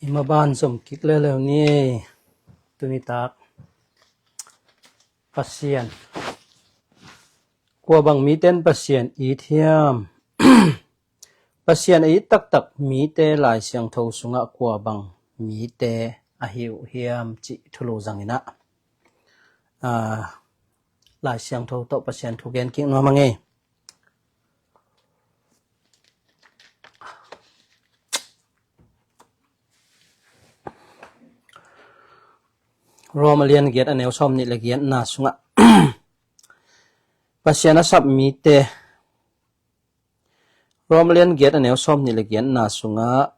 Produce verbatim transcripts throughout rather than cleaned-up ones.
Maban zom kik leuleu ni. Tuni tak Pasian, kua bang miten Pasian it hiam? Pasian a it taktak mite Lai Siangtho sungah kua bang mite ahi uh hiam cih thulu zangin ah, aa, Lai Siangtho tawh Pasian thu gen kik nuam a ngei. Rom a lian giat a neu sawm nih le giatna sungah Pasian a sap mite, Rom a lian giat a neu sawm nih le giatna sungah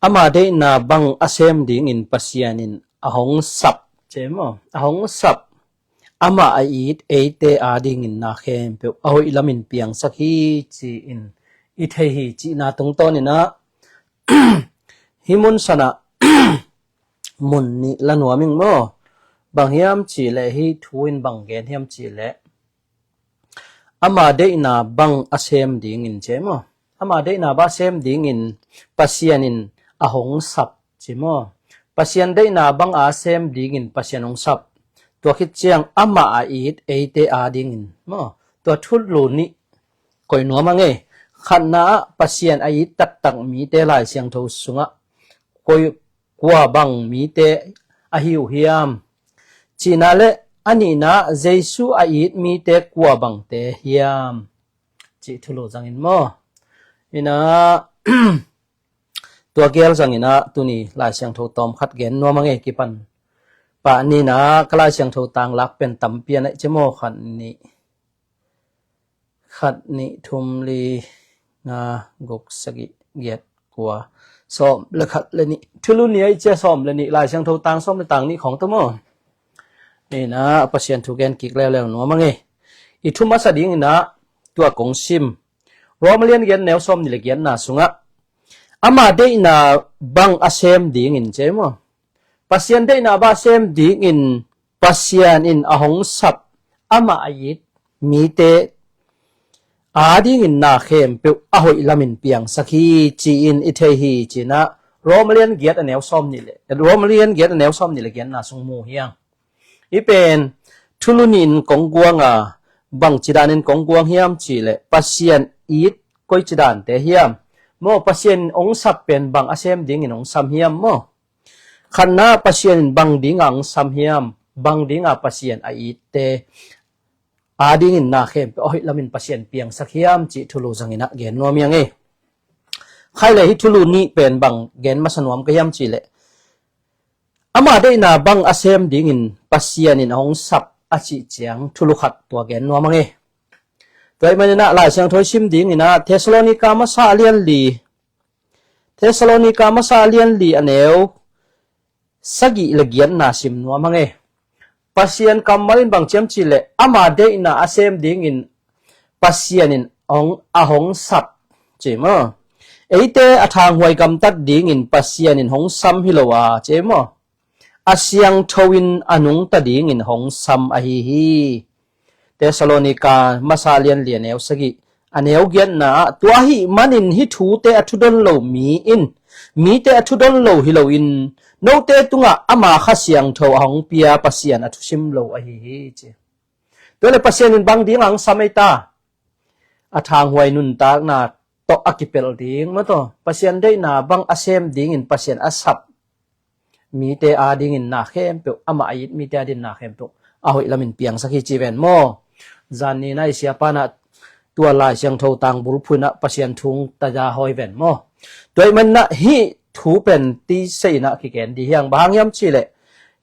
ama deihna bang a sem dingin Pasian in a hong sap, ci maw, a hong sap, amah a it eite adingin na khempeuh a hoih lamin piangsak hi ci-in i thei hi cihna tungtawnin ah, hih mun sanah mun nih la nuam ing maw? Bang hiam cih leh hih thu in bang gen hiam cih leh ama deihna bang a sem dingin, ci maw? Ama deihna bang a sem dingin Pasian in a hong sap, ci maw? Pasian deihna bang a sem dingin Pasian hong sap. Tua khit ciang amah a it eite adingin maw? Tua thulu nih koih nuam a ngei. Khatna ah Pasian a it taktak mite Lai Siangtho sungah koi, kua bang mite ahi uh hiam? Cihna le a nihna ah Jesu a it mite kua bangte hiam cih thulu zangin maw? Inah tua gel zangin ah tuni Lai Siangtho tawm khat gen nuam a ngei kipan. Pah ninah ka Lai Siangtho tang lak pen tampi a neih, ci maw, khat nih, khat nih thum li nga guk sagih giat kua sawm le khat le nih, thulu nih a i cia sawm le nih, Lai Siangtho tang sawm le tang nih khawng tawh maw? Inah Pasian thu gen kik leuleu nuam a ngei. I thu masa dinginah tua kong sim. Rom a lian giat neu sawm nih le giatna sungah ama deihna bang a sem dingin, ci maw? Pasian deihna bang a sem dingin Pasian in a hong sap amah a it mite adingin na khempeuh a hoih lamin piangsak hi ci-in i thei hi cinah Rom a lian giat a neu sawm nih le, Rom a lian giat a neu sawm nih le giatna sung mu hiang. I pen thulu nih in kong guang a, bang cidanin kong guang hiam cih leh Pasian it koi cidante hiam? Maw, Pasian in hong sap pen bang a sem dingin hong sam hiam maw? Khatna Pasian in bang dinga hong sam hiam? Bang dinga Pasian a itte adingin na khempeuh a hoih lamin Pasian piangsak hiam cih thulu zanginah gen nuam hi a ngei. Khaile hih thulu nih pen bang gen masa nuam ka hiam cih leh ama deihna bang a sem dingin Pasian in a hong sap a cih ciang thulu khat tua gen nuam a ngei. Tua ih maninah Lai Siangtho i sim dinginah Thessalonika masa a lian li, Thessalonika masa a lian li a neu sagih le giatna sim nuam a ngei. Pasian kammal in bang ciam cih leh ama deihna a sem dingin Pasian in hong, a hong sap, ci maw? Eite a thanghuai gamtat dingin Pasian in hong sam hi lo a, ci maw? A siangtho in a nungta dingin hong sam ahi hi. Thessalonika masa lian li a neu sagih a neu giatna ah, tua ahih manin hih thute a thudon lo mi in mite a thudon lo hi loin note tungah ama Kha Siangtho a hong pia Pasian a thusim lo ahi hi, ci. Tua le Pasian in bang dinga hong sam ei ta? A thanghuai nuntakna tawh a kipelh ding maw, tua Pasian deihna bang a sem dingin Pasian a sap mite adingin na khempeuh, ama a it mite adingin na khempeuh a hoih lamin piangsak hi ci ven maw? Zan ninah i siapa nah tua Lai Siangtho tang bulphuh inah Pasian thu hong taja hawi ven maw? Tua ih maninah hih thu pen ti seinah kigen di hiang, bang hang hiam cih leh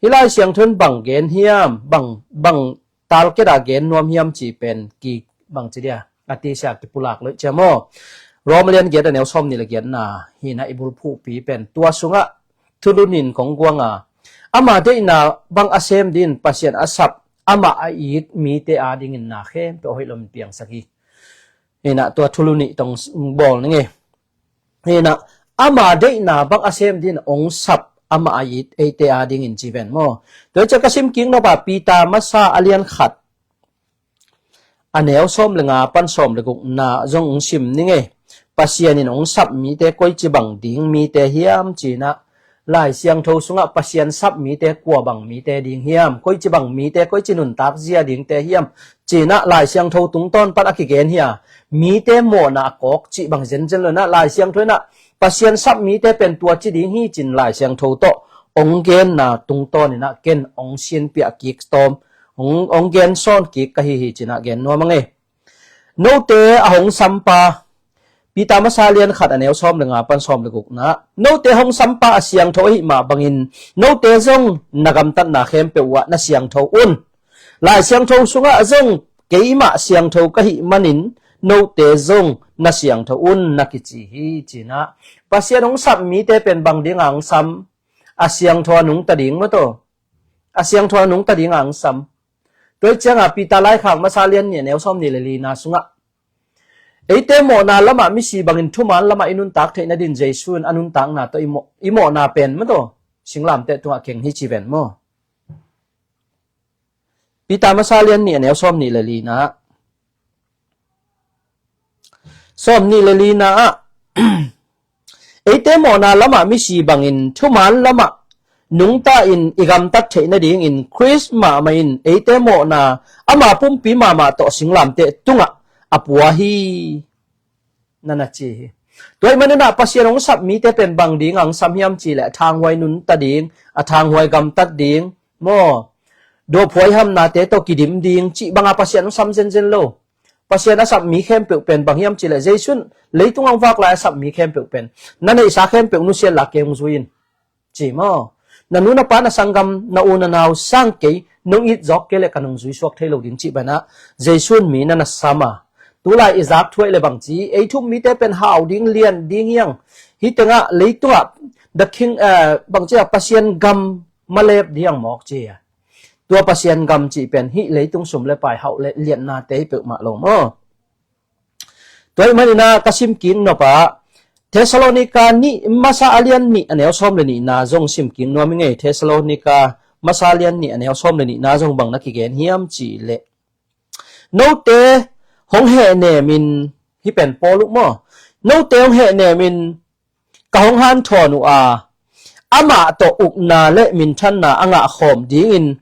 hih Lai Siangtho in bang gen hiam, bang, bang talkeda gen nuam hiam cih pen ki bang ci dia, a tisia kipulak loih cia maw? Rom lian giat a neu sawm nih le giatna hinah i bulphuhpi pen tua sungah thulu nih in kong guang a, ama deihna bang a sem dingin Pasian a sap, ama a it mite adingin na khempeuh a hoih lamin piangsak hi. Hinah tua thulu nih tong bawl ni ngei. Hinah ama deihna bang a sem dingin hong sap, ama a it eite adingin ci ven maw? Tua cia ka sim kik nop a Peter masa a lian khat a neu sawm le nga pan sawm le gukna zong hong sim ni ngei. Pasian in hong sap mite koici bang ding mite hiam cinah, Lai Siangtho sungah Pasian sap mite kua bang mite ding hiam, koici bang mite, koici nuntak zia dingte hiam cinah Lai Siangtho tungtawn pan a kigen hi a, mite mawhna a kawk cih bang zenzen lo inah Lai Siangtho inah Pasian sap mite pen tua ci ding hi cin Lai Siangtho tawh hong genna tungtawn inah ken hong sinpiah kik tawm, hong, hong gen sawn kik ka hi hi cinah gen nuam a ngei. Note a hong sampa, Peter masa lian khat a neu sawm le nga pan sawm le gukna, note hong sampa a siangtho ahi mah bangin note zong na gamtatna khempeuh uh ah na siangtho un. Lai Siangtho sungah zong keimah siangtho ka hih manin note zong na siangtho un na kici hi cinah, Pasian hong sap mite pen bang dinga hong sam? A siangtho a nungta ding maw taw? A siangtho a nungta dinga hong sam. Tua hi cianga Peter laikhak masa lian nih a neu sawm nih le lina sungah, eite mawhna lamah misi bangin thuman lamah i nuntak theih nadin Jesu in a nuntakna tawh i mawh, i mawhna pen maw taw, singlamteh tungah keng hi ci ven maw? Peter masa lian nih a neu sawm nih le lina ah, sawm nih le lina ah, eite mawhna lamah misi bangin thuman lamah nungta in i gamtat theih nadingin Khrist mahmah in eite mawhna ama pumpi mahmah tawh singlamteh tungah a pua hi, na na ci hi. Tua ahih maninah Pasian hong sap mite pen bang dinga hong sam hiam cihleh a thanghuai nunta ding, a thanghuai gamtat ding maw, dawphuai hamnate tawh kidim ding cih banga Pasian hong sam zenzen lo. Pasian a sap mi khempeuh pen bang hiam cihleh Jesu in leitung hong vak lai a sap mi khempeuh pen na neihsa khempeuh nusiat la kei hong zui in ci maw? Na nu na pa na sanggam na u na nau sang kei nong it zawk kei le ka nong zui suak thei lo ding cih banah Jesu in mi na na sam a, tulai i zak thuaih le bangci ei thup mite pen hau ding, lian ding hiang, hih tengah leitungah the king, eh, bangci a Pasian gam malep diang mawk ci a, tua Pasian gam cih pen hih leitung sum le pai hauh le liannate hi peuhmah lo maw? Tua ahih maninah ka sim kik nopah Thessalonika nih masa a lian nih a neu sawm le nihna zong sim kik nuam i ngei. Thessalonika masa a lian nih a neu sawm le nihna zong bang na kigen hiam cihleh, note hong hehnemin, hih pen Paul uh maw, note hong hehnemin ka hong hanthawn uh a, amah tawh ukna le minthanna a ngah khawm dingin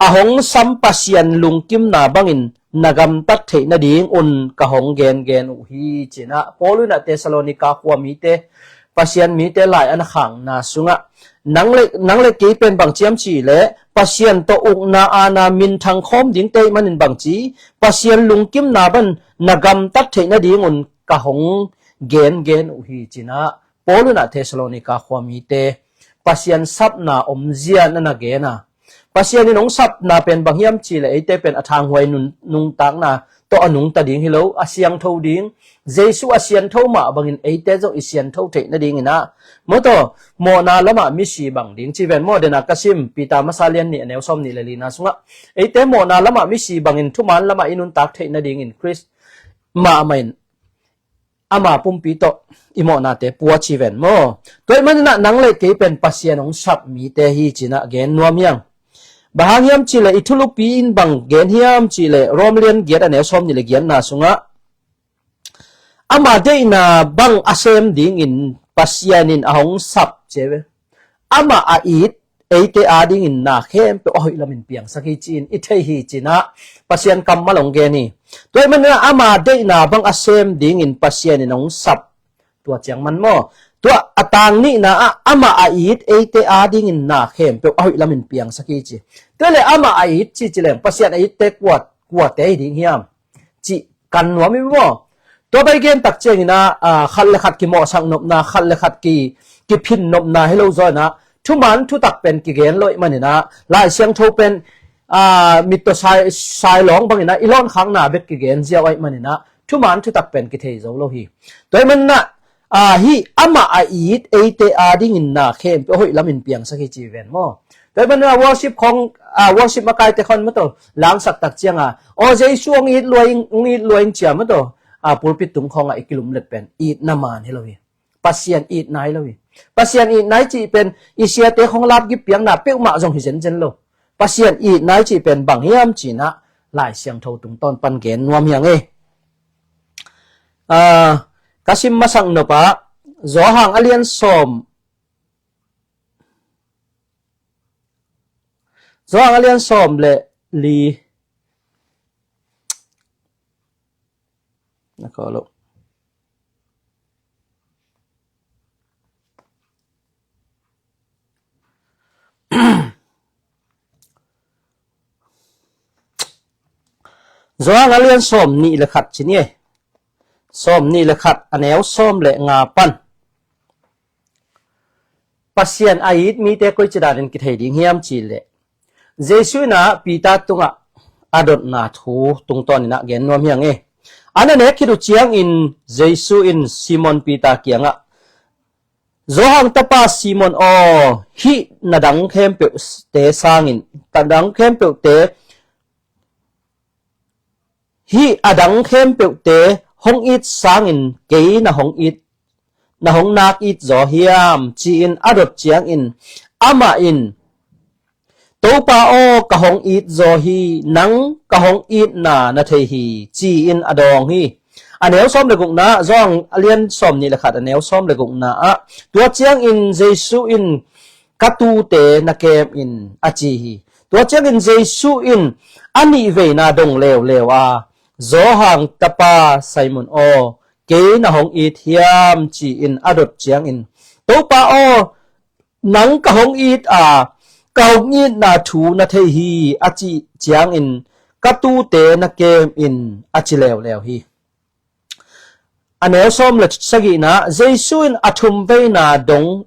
a hong sam Pasian lungkimna bangin na gamtat theih nadingun ka hong gengen uh hi cinah Paul inah Thessalonika khua mite, Pasian mite lai a na khakna sungah nang le, nang le kei pen bang ciam cihleh Pasian tawh ukna aana minthang khawm dingte ahih manin bangci Pasian lungkimna ban na gamtat theih nadingun ka hong gengen uh hi cinah Paul inah Thessalonika khua mite Pasian sapna omzia na na gen a, Pasian in hong sapna pen bang hiam cihleh eite pen a thanghuai nun, nungtakna tawh a nungta ding hi lo, a siangtho ding, Jesu a siantho mah bangin eite zong i siantho theih nadinginah maw taw, mawhna lamah misi bang ding ci ven maw? Dena ka sim Peter masa lian nih a neu sawm nih le lina sungah eite mawhna lamah misi bangin thuman lamah i nuntak theih nadingin Khrist mahmah in ama pumpi tawh i mawhnate pua ci ven maw? Tua ahih maninah nang le kei pen Pasian hong sap mite hi cinah gen nuam hiang. Bang hang hiam cihleh i thulupi in bang gen hiam cihleh Rom lian giat a neu sawm nih le giatna sungah ama deihna bang a sem dingin Pasian in a hong sap ci ve. Amah a it eite adingin na khempeuh a hoih lamin piangsak hi ci-in i thei hi cinah Pasian kammal hong gen hi. Tua ahih maninah ama deihna bang a sem dingin Pasian in hong sap. Tua ciang man maw? Tua a tang nihna ah amah a it eite adingin na khempeuh a hoih lamin piangsak hi ci. Tua le amah a it ci ci leng Pasian a itte kua, kuate hi ding hiam? Cih kan nuam hi maw? Tua bai gen tak cianginah, ah, khat le khat kimawhsak nopna, khat le khat ki, kiphin nopna hi lo zaw inah thuman thutak pen kigen lo ahih maninah Lai Siangtho pen, ah, mit tawh sai, sai lawng banginah i lawnkhakna bek kigen ziau ahih maninah thuman thutak pen kithei zo lo hi. Tua ahih maninah, ah, hih amah a it eite adingin na khempeuh a hoih lamin piangsak hi ci ven maw? Tua ahih maninah worship khawng, ah, worship makaite khawng maw taw langsak tak cianga aw Jesu hong it lua ing, hong it lua ing cia maw taw, ah, pulpit tung khawngah i kilumlet pen itna man hi lo hi. Pasian itna hi lo hi. Pasian itna hi cih pen i siate khawng lapgip piakna peuhmah zong hi zenzen lo. Pasian itna hi cih pen bang hiam cinah Lai Siangtho tungtawn pan gen nuam hiang e. Ah, Ka sim masak nop ah Johan a lian sawm, Johan a lian sawm le li. Na ko lo. Johan a lian sawm nih le khat ci ni e. Sawm nih le khat a neu sawm le nga pan. Pasian a it mite koici danin kithei ding hiam ci leh, Jesu in ah Peter tungah a dotna thu tungtawn in ah gen nuam hi ing e. An a nek khit uh ciangin Jesu in Simon Peter kiangah, Johan tapa Simon aw, hih na dang khempeuhte sangin, na dang khempeuhte, hih a dang khempeuhte hong it sangin kei na hong it, na hong nak it zaw hiam? Ci-in a dot ciangin amah in, Topa aw, ka hong it zaw hi, nang ka hong itna na thei hi, ci-in a dawng hi. A neu sawm le gukna, Johan a lian sawm nih le khat a neu sawm le gukna ah, tua ciangin Jesu in, ka tuute na kem in, a ci hi. Tua ciangin Jesu in a nih veina dong leuleu a, Johan tapa Simon aw, kei na hong it hiam? Ci-in a dot ciangin, Topa aw, nang ka hong it a, ka hong itna thu na thei hi, a cih ciangin, ka tuute na kem in, a ci leuleu hi. A neu sawm le sagihna, Jesu in a thum veina dong,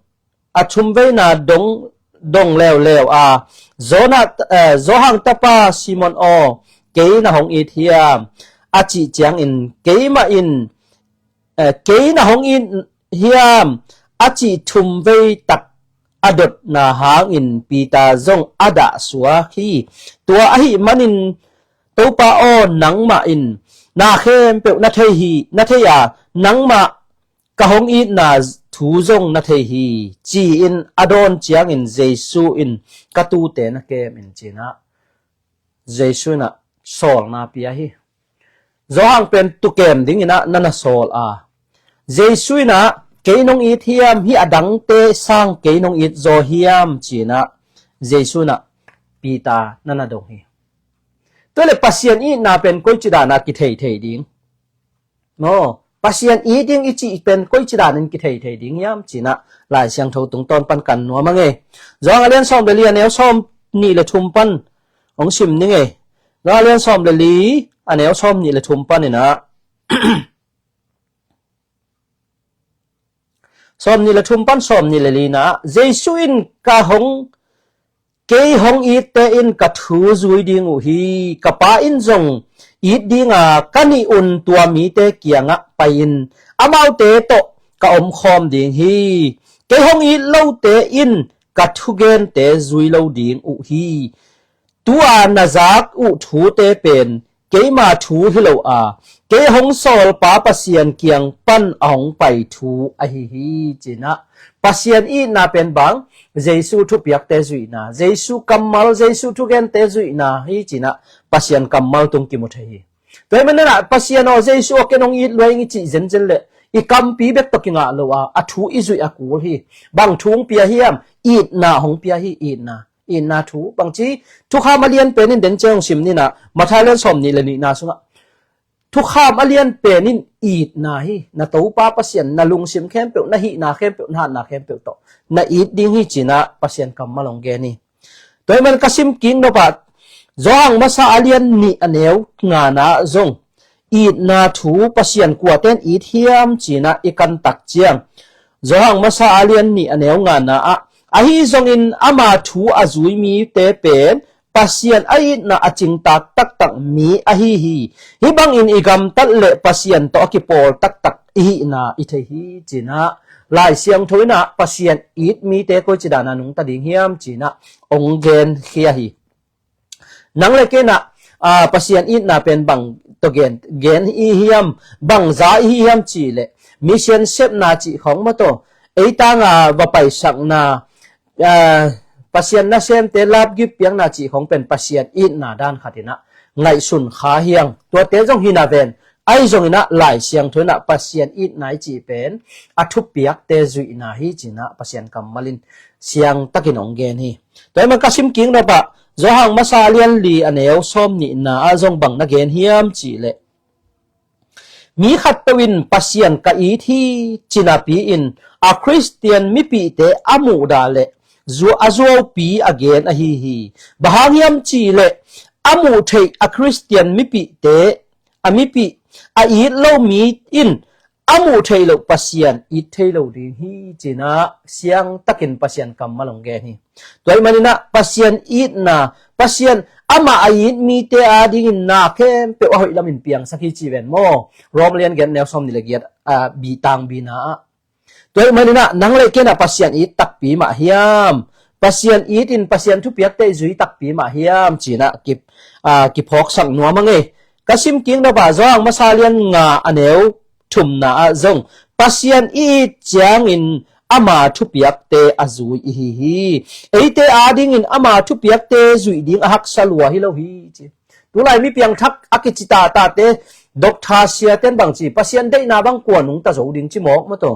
a thum veina dong, dong leuleu a, Jonah, eh, Johan tapa Simon aw, kei na hong it hiam? A cih ciangin, keimah in, eh, kei na hong it hiam? A cih thum vei tak a dotna hangin Peter zong a dahsuak hi. Tua ahih manin, Topa aw, nangmah in na khempeuh na thei hi, na thei a, nangmah ka hong itna thu zong na thei hi, ci-in a dawn ciangin Jesu in, ka tuute na kem in, ci-in ah Jesu in ah sawlna pia hi. Johan pen tukem dingin ah na na sawl a, Jesu in ah kei nong it hiam, hih a dangte sang kei nong it zaw hiam, ci-in ah Jesu in ah Peter na na dong hi. Tua leh Pasian itna pen koici dana kithei thei ding? Maw, Pasian it ding i cih pen koici danin kithei thei ding hiam, ci-in ah Lai Siangtho tungtawn pan kan nuam ing e. Johan a lian sawm le li a neu sawm nih le thum pan hong sim ning e. Johan a lian sawm le li a neu sawm nih le thum pan in ah, sawm nih le thum pan sawm nih le li-na, Jesu in, ka hong, kei hong itte in ka thu zui ding uh hi. Ka Pa in zong it dinga ka nih un tua mite kiangah pai-in amaute tawh ka omkhawm ding hi. Kei hong it lote in ka thugente zui lo ding uh hi. Tu-a na zak uh thute pen keima thu hi lo a, kei hong sawlpa Pasian kiang pan a hong pai thu ahi hi, ci-in ah. Pasian itna pen bang? Jesu thupiakte zuihna, Jesu kammal, Jesu thugente zuihna hi, ci-in ah Pasian kammal tung kimu thei hi. Tua ahih manin ah, Pasian aw, Jesu aw, ken hong it lua ing i cih zenzen leh i kampi bek tawh kingah lo a, a thu i zuih a kul hi. Bang thu hong pia hiam? Itna hong pia hi, itna. Itna thu, bangci, thukham a lian pen in den ciang hong sim ni-in ah, Matthai lian sawm nih le nihna sungah, thukham a lian pen in itna hi. Na Topa Pasian na lungsim khempeuh, na hihna khempeuh, na hatna khempeuh tawh na it ding hi, ci-in ah Pasian kammal hong gen hi. Tua ahih man ka sim kik nop ah, Johan masa a lian nih a neu ngana zong itna thu Pasian kuaten it hiam, ci-in ah i kan tak ciang, Johan masa a lian nih a neu ngana ah, ahi zongin ama thu a zui mite pen Pasian a itna a cingtak taktak mi ahi hi. Hih bangin i gamtat leh Pasian tawh a kipawl taktak i hihna i thei hi, ci-in ah Lai Siangtho in ah Pasian it mite koici dana nungta ding hiam, ci-in ah hong genkhia hi. Nang le kei in ah, ah, Pasian itna pen bang tawh gen, gen i hi hiam, bang za i hi hiam cih leh, mission sepna cih khawng maw, tawh ei tanga va paisakna, ah, Pasian nasemte love gift piakna cih khawng pen Pasian itna dan khat in ah ngaihsun kha hi hang. Tuate zong hi naven, Ahi zongin ah Lai Siangtho in ah Pasian itna i cih pen a thupiakte zuihna hi ci-in ah Pasian kammal in siangtakin hong gen hi. Tua ahih man ka sim kik nop ah Johan masa lian li a neu sawm nihna ah zong bang na gen hiam cih leh, mi khatpeuh in Pasian ka it hi ci napi-in a Khristian mipihte a muhdah leh zu-, a zuaupi a gen ahi hi. Bang hang hiam cih leh a muh theih a Khristian mipihte, a mipih a it lo mi in a muh theih loh Pasian it thei lo ding hi ci-in ah siangtakin Pasian kammal hong gen hi. Tua ahih manin ah Pasian itna, Pasian amah a it mite adingin na khempeuh a hoih lamin piangsak hi ci ven maw? Rom lian giat neu sawm nih le giat, ah, bi tang bina ah. Tua ahih manin ah nang le kei in ah Pasian it takpi mah hiam? Pasian it in Pasian thupiakte i zui takpi mah hiam ci-in ah ki, ah, kiphawksak nuam ing ei. Ka sim kik nop ah Johan masa lian nga a neu thumna ah zong Pasian i it ciangin ama thupiakte a zui i hi hi. Eite adingin ama thupiakte zuih ding a haksa lua hi lo hi ci. Tulai mi piangthak a kici tahtahte, doctor siate in bang ci, Pasian deihna bang kua nungta zo ding ci mawk maw taw.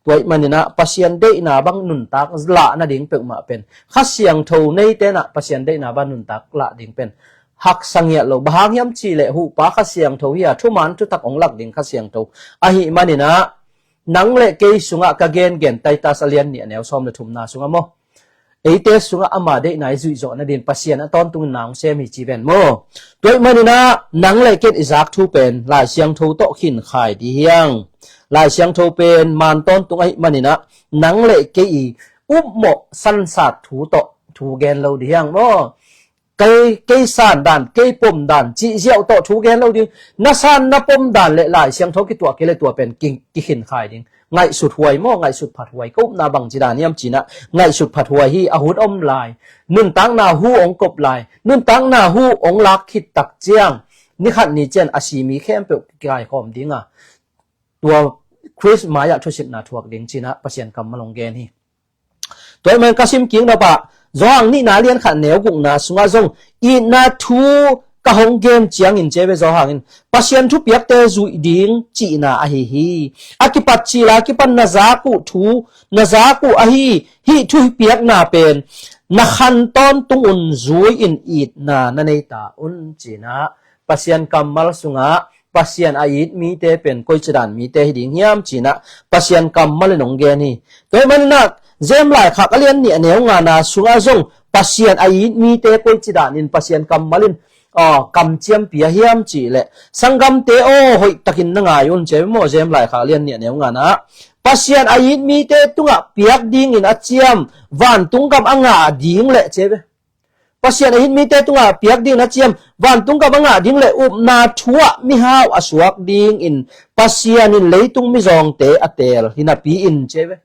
Tua ahih manin ah Pasian deihna bang nuntak lah nading peuhmah pen Kha Siangtho neite in ah Pasian deihna bang nuntak lah ding pen haksa ngiat lo. Bang hang hiam cih leh huhpa Kha Siangtho hi a, thuman thutak hong lak ding Kha Siangtho ahih manin ah nang le kei sungah ka gengen Titus a lian nih a neu sawm le thumna sungah maw, eite sungah ama deihna i zuih zawh nadin Pasian a tawntungin na hong sem hi ci ven maw? Tua ahih manin ah nang le kei in i zak thu pen Lai Siangtho tawh khinkhai dih hi hang. Lai Siangtho pen man tawntung ahih manin ah nang le kei i upmawh sansat thu tawh thu gen lo dih hi hang maw? Kei, kei san dan, kei pom dan cih ziau tawh thu gen lo ding. Na san na pom dan le Lai Siangtho kituah kei le tua pen ki, kikhinkhai ding. Ngaihsut huai maw, ngaihsut phat huai. Ka upna bangci dan hiam ci-in ah ngaihsut phat huai hi. A hun om lai, nuntakna hu hong kop lai, nuntakna hu hong lak khit tak ciang, ni khat ni ciang a si mi khempeuh kikaikhawm ding a, tua Khrist mai-ah thusitna thuak ding ci-in ah Pasian kammal hong gen hi. Tua ahih man ka sim kik nop ah Johan nihna lian khat neu gukna sungah zong itna thu ka hong gen ciangin ci ve Johan in Pasian thupiakte zuih ding cihna ahi hi. A kipat cil a kipan na zak uh thu, na zak uh ahi hih thupiakna pen na khan tawntung un zui in itna na nei ta un ci-in ah Pasian kammal sungah Pasian a it mite pen koici dan mite hi ding hiam ci-in ah Pasian kammal in hong gen hi. Tua ahih manin ah James laikhak a lian nih a neu ngana sungah zong Pasian a it mite koici danin Pasian kammal in, aw, kamciampi a hiam cih leh, sanggamte aw, hoih takin na ngai un ci ve maw, James laikhak a lian nih a neu ngana. Pasian a it mite tungah piak dingin a ciam vantung gam a ngah ding leh ci ve. Pasian a it mite tungah piak dingin a ciam vantung gam a ngah ding le upna thu ah mihau a suak dingin Pasian in leitung mizawngte a teel hi napi-in ci ve.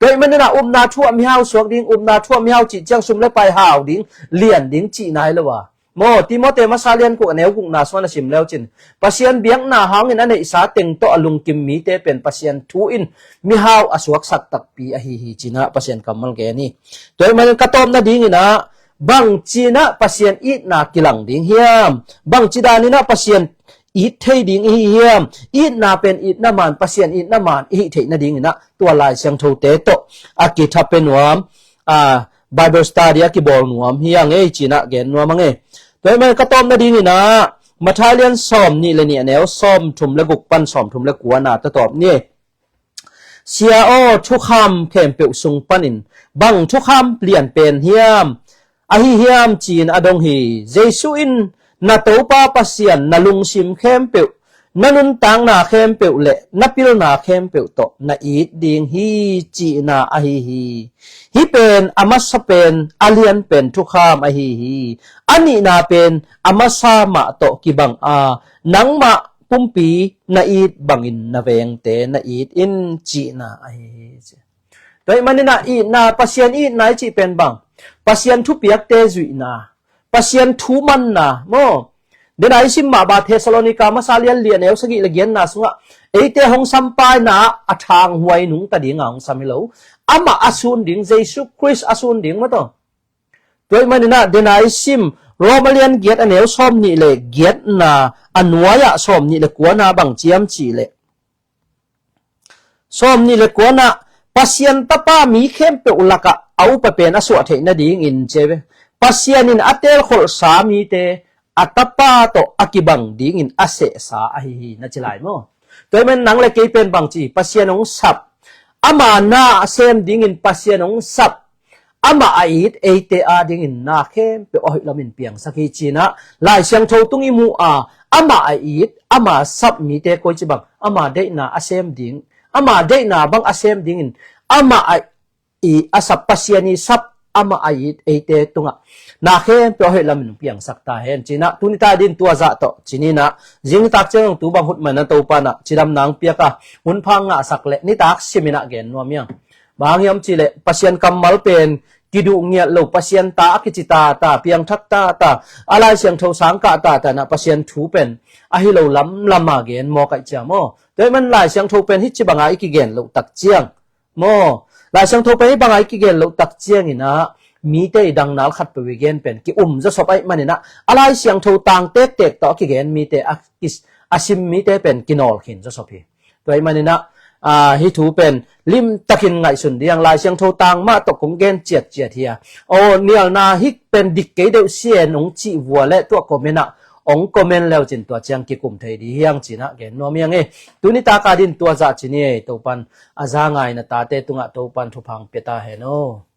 Tua ahih manin ah upna thu ah mihau suak ding, upna thu ah mihau cih ciang sum le pai hau ding, lian ding cihna hi lo a. Maw, Timote masa lian guk a neu gukna sungah na sim leu cin Pasian biakna hangin a neihsa teng tawh a lungkim mite pen Pasian thu in mihau a suaksak takpi ahi hi ci-in ah Pasian kammal gen hi. Tua ahih manin ka tawpna dingin ah bangci-in ah Pasian itna kilang ding hiam? Bangci danin ah Pasian it thei ding i hi hiam? Itna pen itna man, Pasian itna man i hih theih nadingin ah tua Lai Siangthote tawh a kitha pe nuam, a, Bible study a kibawl nuam hi a ngei ci-in ah gen nuam a ngei. Tua ahih man ka tawpna dingin ah Matthai lian sawm nih le nih a neu sawm thum le guk pan sawm thum le kua na ta tawp ni. Sia aw, thukham khempeuh sung panin bang thukham lian pen hiam? Ahi hiam ci-in a dong hi. Jesu in na Topa Pasian na lungsim khempeuh, na nuntakna khempeuh le na pilna khempeuh tawh na it ding hi cihna ahi hi. Hih pen a masa pen, a lian pen thukham ahi hi. A nihna pen a masa mah tawh kibang a, nangmah pumpi na it bangin na vengte na it in cihna ahi hi. Tua ahih manin ah itna, Pasian itna i cih pen bang, Pasian thupiakte zuihna, Pasian thu manna maw? Dena i sim mah bang Thessalonika masa lian li a neu sagih le giatna sungah eite hong sampaina a thanghuai nungta dinga hong sam hi lo. Amah a sun ding, Jesu Khrist a sun ding maw taw. Tua ahih manin ah dena i sim Rom a lian giat a neu sawm nih le giatna a nuai-ah sawm nih le kuana bang ciam cih leh, sawm nih le kuana, Pasian Tapa mi khempeuh lakah a upa pen a suah theih nadingin ci ve. Pasian in a teelkholhsa mite a Tapa tawh a kibang dingin a sehsa ahi hi, na ci lai maw? Tua ahih manin nang le kei pen bang ci, Pasian hong sap, ama na a sem dingin Pasian hong sap, amah a it eite adingin na khempeuh a hoih lamin piangsak hi, ci-in ah Lai Siangtho tung i mu a, amah a it, ama sap mite koici bang, ama deihna a sem ding, ama deihna bang a sem dingin, amah a i a sap, Pasian i sap, amah a it eite tungah na khempeuh a hoih lamin piangsak ta hen, ci-in ah tuni ta din tua zah tawh ci-in ah, zing nitak ciang tu bang hut man a Topa in ah cidamna hong piak a, hun pha ngahsak leh nitak simin ah gen nuam hi hang. Bang hang hiam cih leh Pasian kammal pen kiduh ngiat lo, Pasian ta a kici tata, piangthak tata, a Lai Siangtho sang kah tata in ah Pasian thu pen ahi lo lamlam a gen mawk ahih ciang maw? Tua ahih manin Lai Siangtho pen hih ci banga i kigen loh tak ciang maw, Lai Siangtho pen hih banga i kigen loh tak ciangin ah mite i dangnal khatpeuh i gen pen ki-um zawsop ahih manin ah, a Lai Siangtho tang tektek tawh a kigen mite, a, a sim mite pen kinawl khin zawsop hi. Tua ahih manin ah, a, hih thu pen limtakin ngaihsun ding, Lai Siangtho tang mah tawh kong gen ciatciat hi a, aw, nialna hih pen dik kei deuh sien hong cih vua leh tua comment ah hong comment le uh cin tua ciang kikum thei ding hi hang, ci-in ah gen nuam hi hang e. Tuni taka din tua zah ci-in e, Topan a za ngai na tate tungah Topan thupha hong pia ta hen aw.